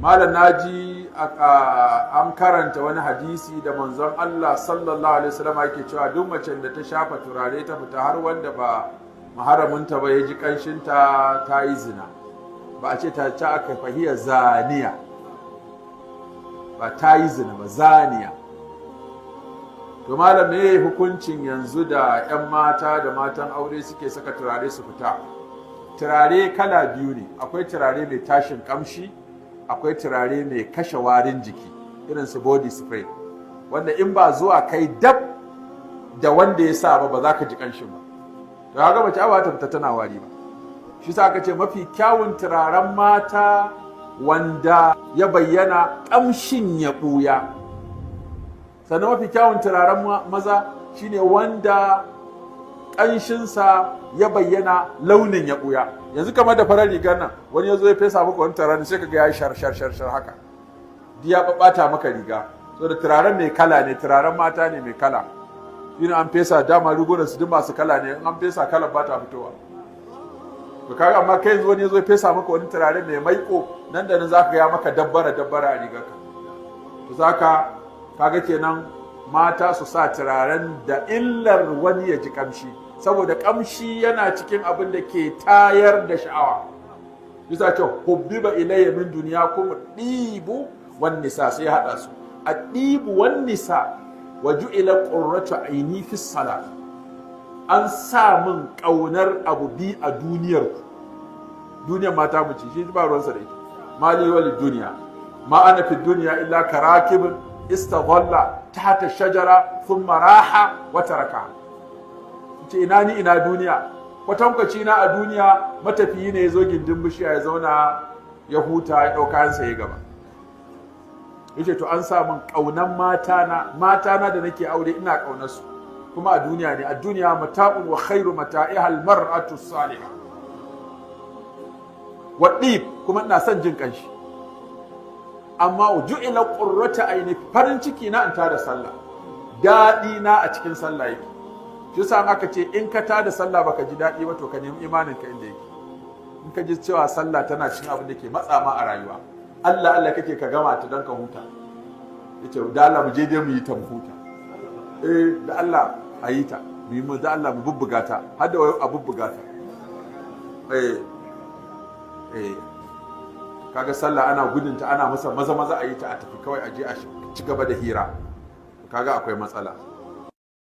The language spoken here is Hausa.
Malam, naji an karanta wani hadisi da manzon Allah sallallahu alaihi wasallam yake cewa duk macen da ta shafa turare ta fita, har wanda ba maharaminta ba ya ji kanshinta, ta yi zina. Ba a ce ta ci aka fahiya zaniya ba, ta yi zina ba, zaniya. To malam, me hukuncin yanzu da 'yan mata da matan aure suke saka turare su fita? Turare kala biyu ne: akwai turare mai tashin kamshi, akwai turare mai kashe warin jiki, irin su body spray, wanda in ba zuwa kai dab da wanda ya sa ba, ba za ka ji kanshin ba. To kaga mace ba ta fita tana wari ba. Shi sa aka ce mafi kyawun turaren mata wanda ya bayyana, kamshin ya ɓuya. Sannan mafi kyawun turaren maza shine wanda ƙanshinsa ya bayyana, launin ya ɓuya. Yanzu kamar da farar rigar nan, wani ya zo ya fesa maka wani turaren, sai kaga ya yi shar shar shar shar haka, duk ya ɓaɓɓata maka riga. So da turaren mai kala ne, turaren mata ne mai kala. Shine an fesa, dama rigunan su duk masu kala ne, in an fesa kalar ba ta fitowa. To kaga, amma kai yanzu wani ya zo ya fesa maka wani turare mai maiko, nan da nan zaka ga ya maka dabbara dabbara a rigarka. To zaka kaga kenan mata su sa turaren da illar wani ya ji kamshi, saboda kamshi yana cikin abin da ke tayar da sha'awa. Bisa ce hubbiba ilayya min dunyakum dibu wan nisa, sai hada su addibu wan nisa. Wa ju'ila qurratu aini fi salat. An sa min kaunar abu bi a duniyar ku, duniyar mata mu ci, shi ba ruwansa da ita. Mali wal dunya ma ana fi dunya illa karakibin istadalla tahta shajara thumma raha wa taraka. Ce ina ni ina duniya? Kwatankwaci na a duniya matafiyi ne ya zo gindin bishiya ya zauna ya huta, ya ɗau kayansa ya gaba. Yace to an sa min ƙaunan matana, matana da nake aure ina ƙaunar su, kuma a duniya ne. A duniya mata'un wa khairu mata'iha al-mar'atu salihah wa dib, kuma ina son jin kanshi. Amma ju'ila qurrata aini, farin ciki na in tada sallah, daɗi na a cikin sallah yake. Shi yasa aka ce in ka tada sallah baka ji daɗi ba, to ka nemi imanin ka inda yake. In ka ji cewa sallah tana cikin abin da ke matsa ma a rayuwa, Allah Allah kake ka gama ta don ka huta, yace da Allah mu je dai mu yi ta mu huta. Eh, da Allah a yi ta mu yi mu, da Allah mu bubbuga ta, har da a bubbuga ta. Eh eh, kaga sallah ana gudunta, ana masa maza maza a yi ta a tafi kawai, a je a ci gaba da hira. Kaga akwai matsala.